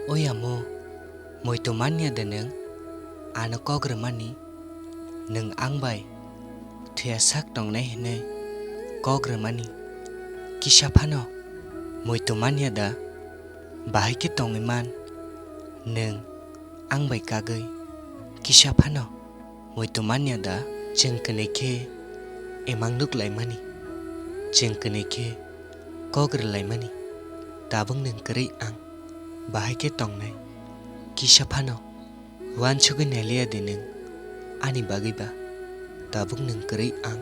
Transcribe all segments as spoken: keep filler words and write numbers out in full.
O amo, muitu manya de nwng ano kok rwmani? Nwng ang bai thuya sak tongnai hwnwi kok rwmani? Kisa phano muitu manya da? Bahai khe tongwi man nwng ang bai kagwi? Kisa phano muitu manya da? Chwng kwnwi khe imang nuk laimani, chwng kwnwi khe kok rwlaimani, tabuk nwng kwrwi ang bahai khe tongnai. Kisa phano uansugwi nailiya de nwng ani bagwi ba? Tabuk nwng kwrwi ang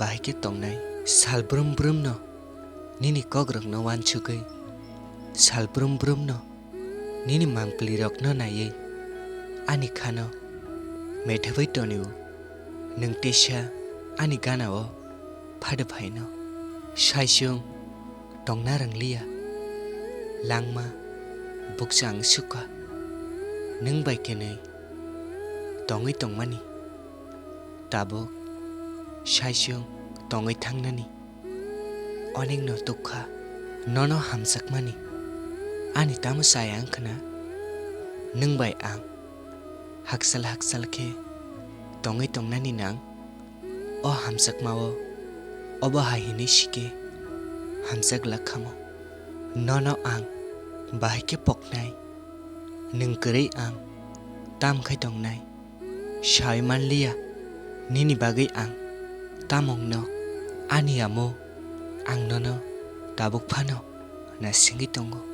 bahai khe tongnai. Sal brum brumno nini kokrokno uansugwi, sal brum brumno nini mangpilirokno naiwi ani khano methebwi tonio. Nwng teisa ani ganao phado phaino. Saichung tongna rwngliya, langma bukcha ang sukha. Nwng bai kwnwi tongwi tongmani, tabuk saichung tongwi thangnani. Onekno tukha nono hamjakmani. Ani tamo chaya wngkhwna? Nwng bai ang hakchal hakchal khe tongwi tongnani nang? O hamjakmao obo hai hwnwi sikhe hamjak lakhamo. Nono ang bahai khe poknai, nwng kwrwi ang tam khai tongnai. Sai manliya nini bagwi ang tamungno. Ani amo, ang nono tabuk phano nasingwi tongo.